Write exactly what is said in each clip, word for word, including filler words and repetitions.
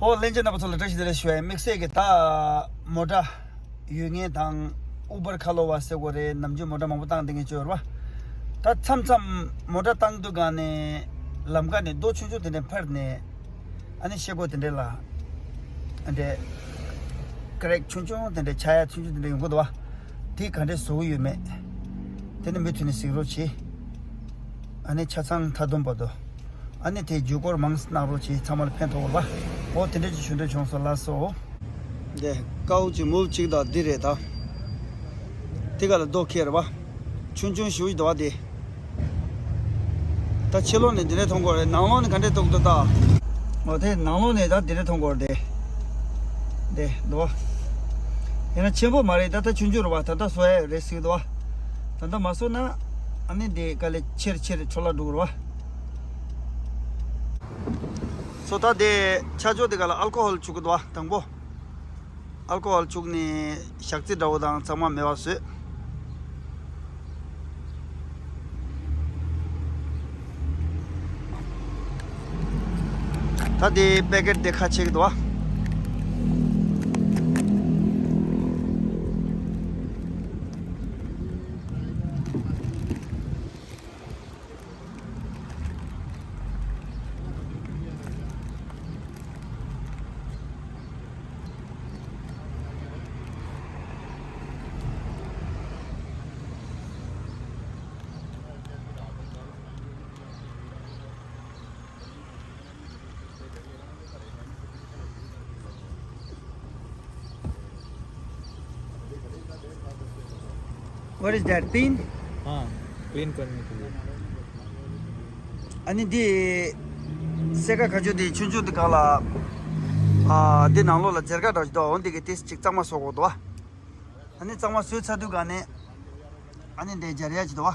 ཨོ་ལྷན་རྒྱས་རྣམ་པ་ཚོ་ལ་བཀྲ་ཤིས་བདེ་ལེགས་ཞུ་ཡ་ཡིན། དམིགས་བསལ་གྱི་ད་མོ་ཊ་ཡོད་མཁན་དང་ཨུ་བར་ཁ་ལོ་བ་ཟེར་དགོས་རེད། ནམ་རྒྱུན་མོ་ཊ་མང་པོ་བཏང་བསྡད་མཁན་ཅིག་ཡོད་རེད་བ། ད་མཚམས་མཚམས་མོ་ཊ་བཏང་དུས་སྒང་ནས་ལམ་ཁ་ནས་རྡོ་ཆུང་ཆུང་དེ་འདྲ་འཕར་ནས། ཨ་ནི་ཤེལ་སྒོ་དེ་འདྲ་ལ་ཨ་འདྲ་ཀེ་རེག་ཆུང་ཆུང་དེ་འདྲ་ཆག་ཡ་ཆུང་ཆུང་དེ་འདྲ་ཡོང་གི་འདུག་བ། དེ་ག་འདྲ་བཟོ་གི་ཡོད་མེད། དེ་ནི་མུ་མཐུད་ནས་གཟིགས་རོགས་བྱེད། ཨ་ནི་ཆ་ཚང་མཐའ་སྡོམ་བར་དུ། ཨ་ནི་དེ་བརྒྱུད་སྐོར་མང་ཙམ་གནང་རོགས་བྱེད། ཚང་མ་ལ་ཕན་ཐོགས་རེད་བ། འོ་དེ་འདྲ་ཅིག་ཞུ་འདོད་བྱུང་སོང་། ལགས་སོ། འདི་ཀའུ་ཅིག་མུབ་ཅིག་དང་འདི་རེད་ད། དེ་ག་ལ་རྡོ་ཁེལ་རེད་བ། ཆུང་ཆུང་ཞུ་ཡི་འདུག་བ་དེ། ད་ཕྱི་ལོགས་ནས་འདི་འདྲ་མཐོང་གི་རེད། ནང་ལོགས་ནས་ག་འདྲ་མཐོང་གི་འདུག་ད། འོ་དེ་ནང་ལོགས་ནས་ད་འདི་འདྲ་མཐོང་གི་རེད་དེ། འདི་འདུག་བ། ཡིན་ན་ཆེན་པོ་མ་རེད། ད་ད་ཆུང་ཆུང་རེད་བ། ད་ད་བཟོ་ཡ་རེད་ཟེར་གི་འདུག་བ། ད་ད་མ་བཟོ་ན་ཨ་ནི་འདི་ག་ལེ་ཆེར་ཆེར་འཕྲོ་བརླག་འགྲོ་གི་རེད་བ། སོ་ད་དེ་ཆ་འཇོག་དེ་ག་ལ་ཨལ་ཀོ་ཧོལ་བྱུག་གི་འདུག་བ། དང་པོ་ཨལ་ཀོ་ཧོལ་བྱུག་ནས་ཞག་རྩི་འདྲ་བོ་དང་ཚང་མ་མེད་པ་བཟོས། ད་དེ་པེ་ཀེ་ཊི་དེ་ཁ་ཕྱེ་གི་འདུག་བ། What is that? Pin? हाँ, क्लीन करने के लिए। ཨ་ནི་འདི་སེ་ཀ་ཁ་ཆུ་འདི་ཆུང་ཆུང་འདི་གང་ལ། ཨ་འདི་ནང་ལོགས་ལ་སྦྱར་ཀ་འདྲ་ཞིག་འདུག་འོ་འདི་གི་ཏིས་ཅིག་གཙང་མ་བཟོ་དགོས་འདུག་ཨ་ནི་གཙང་མ་བཟོས་ཚར་དུས་ག་ནས་ཨ་ནི་འདི་སྦྱར་ཡ་ཅིག་འདུག་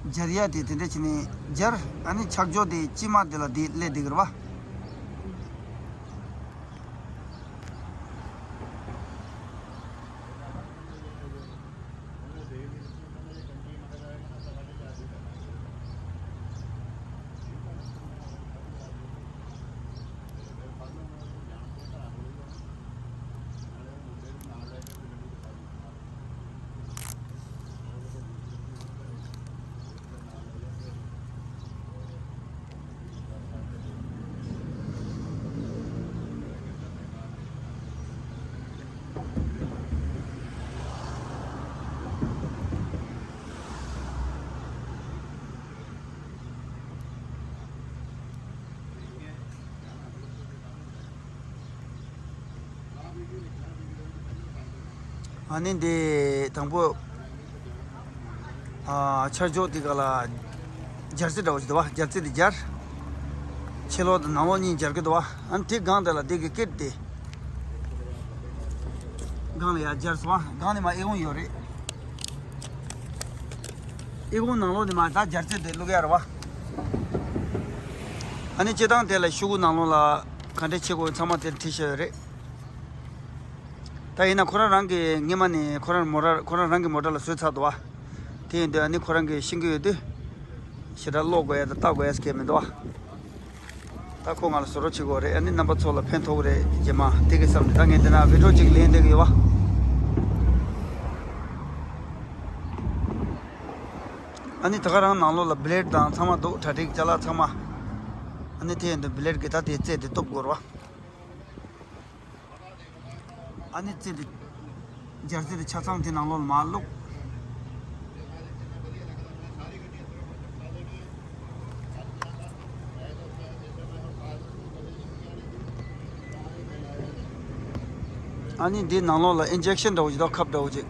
བ། སྦྱར་ཡ་དེ་དེ་འདྲ་བྱས་ནས་སྦྱར། ཨ་ནི་ཆག་འཇོག་དེ་དཀྱིལ་མ་དེ་ལ་དེ་སླེབས་བསྡད་ཀྱི་རེད་བ། ཨ་ནི་འདི་དང་པོ། ཨ་ཆར་ཇོག་དེ་ག་ལ་སྦྱར་རྩི་འདྲ་བོ་ཞིག་འདུག་བ། སྦྱར་རྩི་དེ་སྦྱར། ཕྱི་ལོགས་དང་ནང་ལོགས་གཉིས་སྦྱར་གི་འདུག་བ། ཨ་ནི་དེ་སྒང་དེ་ལ་དེ་གི་ཀེ་ཊི་དེ་སྒང་ལ་ཡར་སྦྱར་སོང་བ། སྒང་ནས་མར་ཨི་ཁུང་ཡོད་རེད། ཨི་ཁུང་ནང་ལོགས་ནས་མར་ད་སྦྱར་རྩི་དེ་བླུག་ཡ་རེད་བ། ཨ་ནི་སྤྱིར་བཏང་དེ་ལ་ཤོག་གུ་ནང་ལོགས་ལ་ག་འདྲ་བྱེད་དགོས་ཚང་མ་དེར་བྲིས་བཞག་ཡོད་རེད། ད་ཡིན་ན་ཁོ་རང་རང་གིས་སྔོན་མ་ནས་ཁོ་རང་མོ་ཊ་ཁོ་རང་རང་གི་མོ་ཊ་ལ་བཟོས་ཚར་འདུག་བ། དེ་ཡིན་དུས་ཨ་ནི་ཁོ་རང་གིས་ཤེས་ཀྱི་ཡོད་དུས། ཞེ་དྲག་ཀློག་དགོས་ཡ་དང་ལྟ་དགོས་ཡ་སྐད་མི་འདུག་བ། ད་ཁོ་ང་ལ་བཟོ་རོགས་བྱེད་དགོས་རེད། ཨ་ནི་རྣམ་པ་ཚོ་ལ་ཕན་ཐོགས་རེད་རྗེས་མ་དེ་གི་བསམ་ནས་ད་ངས་འདི་ན་བི་ཌི་ཡོ་ཅིག་ལེན་བསྡད་ཀྱི་ཡོད་བ། ཨ་ནི་ད་ག་རང་ནང་ལོགས་ལ་བི་ལེ་ཌི་དང་ཚང་མ་འདུག་གྲ་སྒྲིག་ཅ་ལག་ཚང་མ། ཨ་ནི་དེ་ཡིན་དུས་བི་ལེ་ཌི་གི་ད་དེ་རྩེ་དེ་གཏུབ་དགོས་རེད་བ། ཨ་ནི་རྩེ་དེ། སྦྱར་རྩི་དེ་ཆ་ཚང་དེ་ནང་ལོགས་ལ་མར་བླུགས། ཨ་ནི་འདི་ནང་ལོགས་ལ་ཨིན་ཇེག་ཤན་འདྲ་བོ་ཅིག་དང་ཁབ་འདྲ་བོ་ཅིག་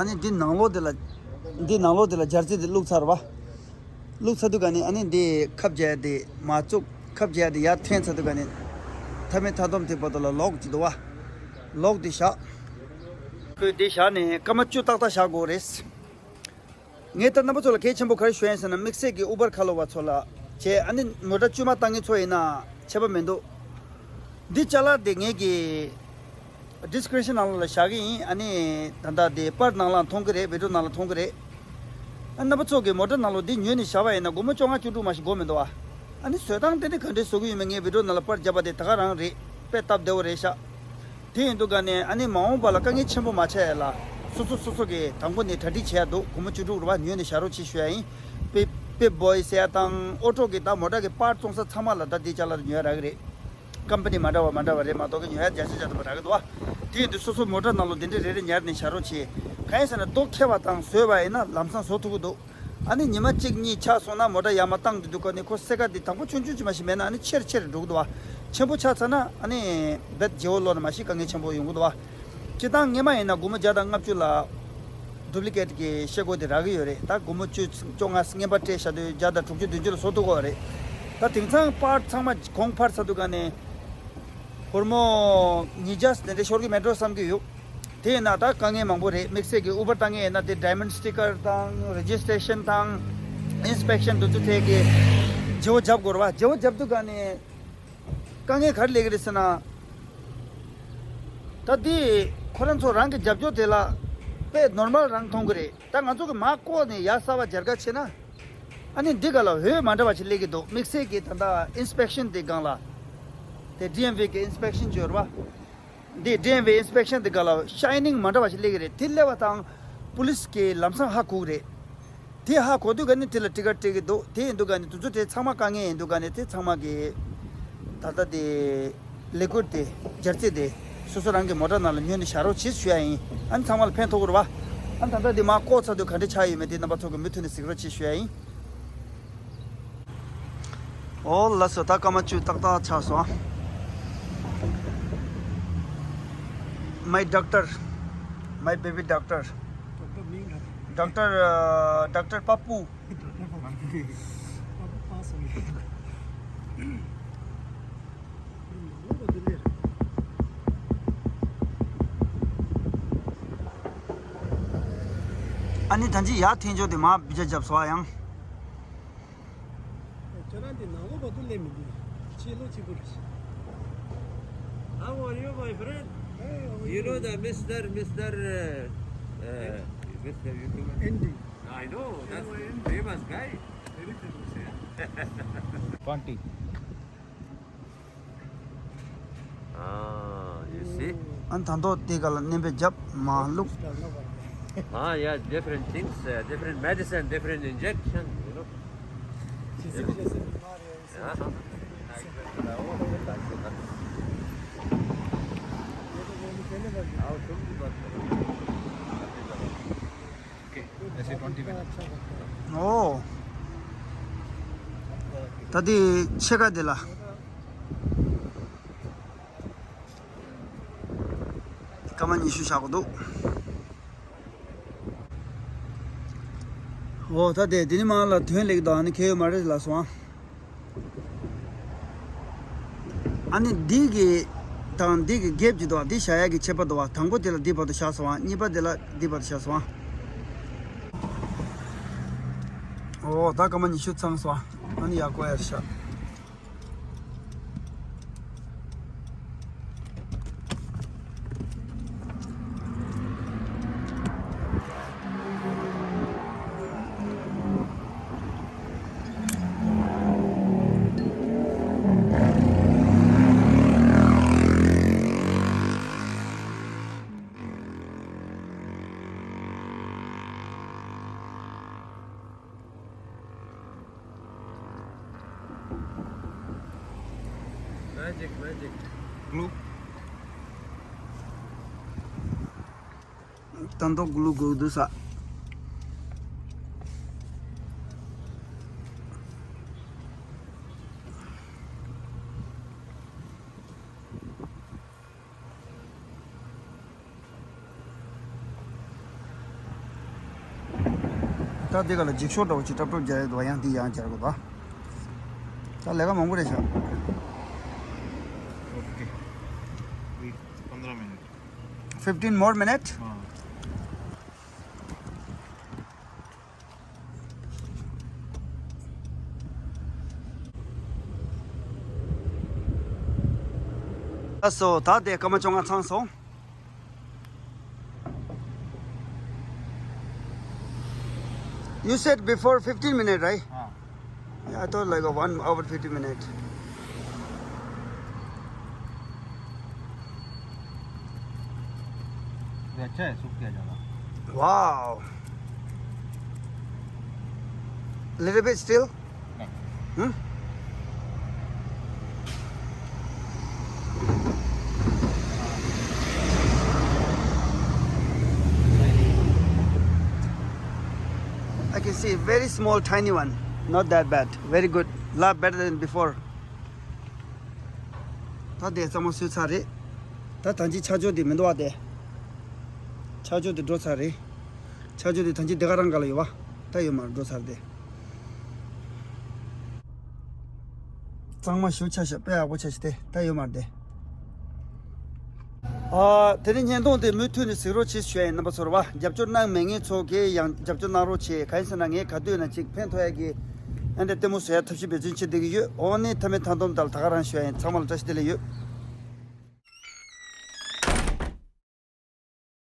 ཨ་ནི་འདི་ནང་ལོགས་དེ་ལ། འདི་ནང་ལོགས་དེ་ལ་སྦྱར་རྩི་དེ་བླུགས་ཚར་བ། བླུགས་ཚར་དུས་ག་ནི་ཨ་ནི་འདི་ཁབ་རྒྱག་ཡ་དེ་མ་བཙུགས། ཁབ་རྒྱག་ཡ་དེ་ཡར་འཐེན་ཚར་དུས་ག་ནི། མཐའ་མའི་མཐའ་སྡོམ་དེ་བར་དུ་ལ་ལོག་ཅིག་འདུག་བ། ལོག་དེ་བཞག་ཁོས་འདི་བཞག་ནས་སྐར་མ་བཅུ་ཏག་ཏག་བཞག་དགོས་རེད། ངས་ད་རྣམ་པ་ཚོ་ལ་གལ་ཆེན་པོ་ག་རེ་ཞུ་ཡ་ཡིན་ཟེར་ན། དམིགས་བསལ་གྱི་ཨུ་བར་ཁ་ལོ་བ་ཚོ་ལ་བྱས། ཨ་ནི་མོ་ཊ་བཅོས་མ་བཏང་མཁན་ཚོ་ཡིན་ན་ཁྱད་པར་མི་འདུག་འདི་ཅ་ལག་དེ་ངེད་ཀྱི་ཌི་སི་ཀི་རིབ་ཤན་ནང་ལ་བཞག་གི་ཡིན། ཨ་ནི་ད་ལྟ་དེ་པར་ནང་ལ་མཐོང་གི་རེད། བི་ཌི་ཡོ་ནང་ལ་མཐོང་གི་རེད། ཨ། རྣམ་པ་ཚོ་གི་མོ་ཊ་ནང་ལོགས་འདི་ཉོས་ནས་བཞག་པ་ཡིན་ན་སྒོར་མོ་བཅོ་ལྔ་བཅུ་དྲུག་མ་ཞིག་དགོས་མི་འདུག་ཨ། ཨ་ནི་བཟོ་སྟངས་དེ་ནི་ག་འདྲས་བཟོ་གི་ཡོད་མེད་ངས་བི་ཌི་ཡོ་ནང་ལ་པར་བརྒྱབ་པ་དེ་ད་ག་རང་རེད། དཔེ་སྟབས་བདེ་བོ་རེད་ཤག་དེ་ཡིན་དུས་ག་ནས་ཨ་ནི་མ་འོངས་པ་ལ་དཀའ་ངལ་ཆེན་པོ་མ་ཆགས་ཡ་ལ་སོ་སོ་སོ་སོ་གི་དང་པོ་ནས་གྲ་སྒྲིག་བྱེད་ཡ་འདུག་སྒོར་མོ་བཅུ་དྲུག་རེད་པ། ཉོས་ནས་བཞག་རོགས་བྱེད་ཞུ་ཡ་ཡིན། པེ་པེབ་བྷོ་ཡི་ཟེར་ཡ་དང་ཨོ་ཊོ་གི་ད་མོ་ཊ་གི་པར་བཙོང་ས་ཚང་མ་ལ་ད་འདི་ཅ་ལག་ཉོ་ཡ་རག་གི་རེད། ཀམ་པ་ནི་མ་འདྲ་བ་མ་འདྲ་བ་རེད་མ་གཏོགས་ཀྱི་ཉོ་ཡ་བརྒྱ་ཆ་བརྒྱ་ཐམ་པ་རག་གི་འདུག་བ། དེ་ཡིན་དུས་སོ་སོ་མོ་ཊ་ནང་ལོགས་འདི་འདྲས་རེ་རེ་ཉར་ནས་བཞག་རོགས་བྱེད། གང་ཡིན་ཟེར་ན་རྡོ་ཁེབས་པ་དང་བཟོས་པ་ཡིན་ན་ལམ་སང་བཟོ་ཐུབ་ཀྱི་འདུག་ཨ་ནི་ཉི་མ་གཅིག་གཉིས་ཆགས་སོང་ན་མོ་ཊ་ཡར་མར་བཏང་དུས་འདུག་ག་ནས་ཁོ་སེ་ཀ་འདི་དང་པོ་ཆུང་ཆུང་ཅིག་མ་ཞིག་མེད་ན་ཨ་ནི་ཆེར་ཆེར་འགྲོ་གི་འདུག་བ། ཆེན་པོ་ཆགས་ཚར་ན་ཨ་ནི་རྦད་བརྗེ་བོ་ལོག་ན་མ་ཤི་དཀའ་ངལ་ཆེན་པོ་ཡོང་གི་འདུག་བ། སྤྱིར་བཏང་སྔས་མ་ཡིན་ན་སྒོར་མོ་བརྒྱ་དང་ལྔ་བཅུ་ལ་ཌུབ་ལི་ཀེ་ཊི་གི་ཤེལ་སྒོ་དེ་རག་གི་ཡོད་རེད། ད་སྒོར་མོ་བཅུ་བཅོ་ལྔ་རྔན་པ་སྤྲད་བཞག་དུས་བརྒྱ་དང་དྲུག་ཅུ་བདུན་ཅུ་ལ་བཟོ་ཐུབ་ཀྱི་ཡོད་རེད། ད་དེང་སང་པར་ཚང་མ་གོང་འཕར་ཚར་དུས་ག་ནས་སྒོར་མོ་ཉིས་བརྒྱ་དེ་འདྲ་ཤོར་གི་མེད་འགྲོ་བསམ་གྱི་ཡོད། དེ་ཡིན་ན་ད་དཀའ་ངལ་མང་པོ་རེད། དམིགས་བསལ་གྱི་ཨུ་བར་བཏང་མཁན་ཡིན་ན་དེ་ཌའི་མོན་ཌི་སི་ཊི་ཀར་དང་རེ་ཇི་སི་ཊེ་ཤན་དང་ཨིན་སི་པེག་ཤན་དེ་ཚོ་ཐད་ཀྱི་བརྗེ་བོ་རྒྱབ་དགོས་རེད་བ། བརྗེ་བོ་རྒྱབ་དུས་ག་ནས་དཀའ་ངལ་ག་རེ་སླེབས་ཀྱི་རེད་ཟེར་ན། ད་དེ་ཁོ་རང་ཚོ་རང་གི་རྒྱབ་སྐྱོར་དེ་ལ་དཔེ་ནོར་མལ་རང་མཐོང་གི་རེད། ད་ང་ཚོ་གི་མར་བཀོག་ནས་ཡར་གསར་པ་སྦྱར་ག་བྱས་ན། ཨ་ནི་འདི་ག་ལ་འོས་མ་འདྲ་བ་ཞིག་སླེབས་ཀྱི་འདུག་དམིགས་བསལ་གྱི་ད་ལྟ་ཨིན་སི་པེག་ཤན་དེ་སྒང་ལ། དེ་ཌི་ཨེམ་ཝི་གི་ཨིན་སི་པེག་ཤན་ཅིག་ཡོད་རེད་བ། འདི་ཌི་ཨེམ་ཝི་ཨིན་སི་པེག་ཤན་དེ་ག་ལ་ཤའི་ནིང་མ་འདྲ་བ་ཞིག་སླེབས་ཀྱི་རེད། དེ་སླེབས་པ་དང་པུ་ལིས་ཀྱིས་ལམ་སང་ཧ་གོ་གི་རེད། དེ་ཧ་གོ་དུས་ག་ནི་དེ་ལ་ཊི་ཀེ་ཊི་སྤྲད་ཀྱི་འདུག་དེ་ཡིན་དུས་ག་ནི་དེ་ཚོ་དེ་ཚང་མ་དཀའ་ངལ་ཡིན་དུས་ག་ནི་དེ་ཚང་མ་གི་ད་ལྟ་དེ་ལི་ཀུ་ཌི་དེ་སྦྱར་རྩི་དེ་སོ་སོ་རང་གི་མོ་ཊ་ནང་ལ་ཉོས་ནས་བཞག་རོགས་བྱེད་ཞུ་ཡ་ཡིན། ཨ་ནི་ཚང་མ་ལ་ཕན་ཐོགས་ཀྱི་རེད་བ། ཨ་ནི་ད་ལྟ་དེ་མར་བཀོག་ཚར་དུས་ག་འདྲ་ཆགས་ཡོད་མེད་དེ་རྣམ་པ་ཚོ་གི་མུ་མཐུད་ནས་གཟིགས་རོགས་བྱེད་ཞུ་ཡ་ཡིན། ཨོ་ལགས་སོ། ད་སྐར་མ་བཅུ་ཏག་ཏག་ཆགས་སོང་། My doctor, my baby doctor, ཌོག་ཊར་མིང་ལ། ཌོག་ཊར་ཨ། ཌོག་ཊར་པ་པུ། ཌོག་ཊར་པ་པུ། པ་པུ་པ་སོང་ཡོད། ཨ་ནི་ད་ཅི་ཡར་འཐེན་ཆོག་དེ་མར་བི་ཇ་བརྒྱབ་སོང་ཨ་ཡང་། ཁྱོད་རང་དེ་ནང་ལོགས་བར་དུ་སླེབས་མི་འདུག་ཕྱི་ལོགས་གཅིག་པུ་རེད། How are you, my friend? Hey, how are you? You know the Mister, Mister, uh, uh, Mister YouTuber? Andy. I know, that's famous guy. Very famous, yeah. Twenty. Ah, you see? ཨ་ད་མདོ་དེ་ག་ལ་མནན་པས་རྒྱབ་མ་བླུག Ah, yeah, different things, uh, different medicine, different injection, you know. Yeah. Okay, let's say twenty minutes. ཨོ། ད་དེ་ཕྱེད་ཀ་དེ་ལ། སྐར་མ་ཉི་ཤུ་བཞག་གི་འདུག་ཨོ་ད་དེ་དེ་ནི་མ་ལ་དོན་ལེགས་དང་ནི་ཁེ་ཡོད་མ་རེད་ལ་སོང་ཨ། ཨ་ནི་འདི་གི་དང་འདི་གི་གེབ་ཀྱི་འདུག་འདི་བཞག་ཡ་གི་ཆད་པ་འདུག་དང་པོ་དེ་ལ་འདི་བར་དུ་བཞག་སོང་ཨ། གཉིས་པ་དེ་ལ་འདི་བར་དུ་བཞག་སོང་ཨ། ཨོ་ད་སྐར་མ་ཉི་ཤུ་ཚང་སོང་ཨ། ཨ་ནི་ཡག་པོ་ཡར་བཞག Magic, magic. Glue. ད་མདོ་གླུ་དགོས་འདུག་ས། ད་འདི་ག་ལ་འཇིགས་ཤོག་འདྲ་བོ་ཅིག་ཏྲབ་ཏྲུབ་རྒྱག་ཡོད་འདུག་ཡང་འདི་ཡང་རྒྱག་དགོས་པ། ད་ལས་ཀ་མང་པོ་རེད་ཤག Okay. Wait, fifteen minutes. Fifteen more minutes? हाँ। ལགས་སོ། ད་དེ་སྐར་མ་བཅོ་ལྔ་ཚང་སོང་། You said before fifteen minute, right? Yeah, I thought like a one hour fifty minute. Wow. Little bit still? Hmm? I can see a very small, tiny one. Not that bad. Very good. Lot better than before. ད་དེ་གཙང་མ་བཟོས་ཚར་རེད། ད་ད་ཅི་ཆ་འཇོག་དེ་མི་འདུག་བ་དེ། ཆ་འཇོག་དེ་འགྲོ་ཚར་རེད། ཆ་འཇོག་དེ་ད་ཅི་དེ་ག་རང་ག་ལ་ཡོད་བ། ད་ཡོད་མ་རེད། འགྲོ་ཚར་དེ། གཙང་མ་ཞུ་ཆ་ཤ་དཔེ་ཡག་པོ་ཆ་ཤ་དེ་ད་ཡོད་མ་རེད་དེ། ཨ། དེ་རིང་བརྙན་ཐུང་དེ་མུ་མཐུད་ནས་གཟིགས་རོགས་བྱེད་ཞུ་ཡ་ཡིན། རྣམ་པ་ཚོར་བ་རྒྱབ་སྐྱོར་གནང་མེད་མཁན་ཚོ་གིས་ཡང་རྒྱབ་སྐྱོར་གནང་རོགས་བྱེད། གང་ཡིན་ཟེར་ན་ངས་ག་དུས་ན་ཅིག་ཕན་ཐོགས་ཡ་གི་ཨ་འདྲ་ལྟད་མོ་བཟོ་ཡ་ཐབས་ཤེས་འབད་བརྩོན་བྱེད་བསྡད་ཀྱི་ཡོད། འོ་ནི་མཐའ་མའི་མཐའ་སྡོམ་དང་ད་ག་རང་ཞུ་ཡ་ཡིན། ཚང་མ་ལ་བཀྲ་ཤིས་བདེ་ལེགས་ཡོད།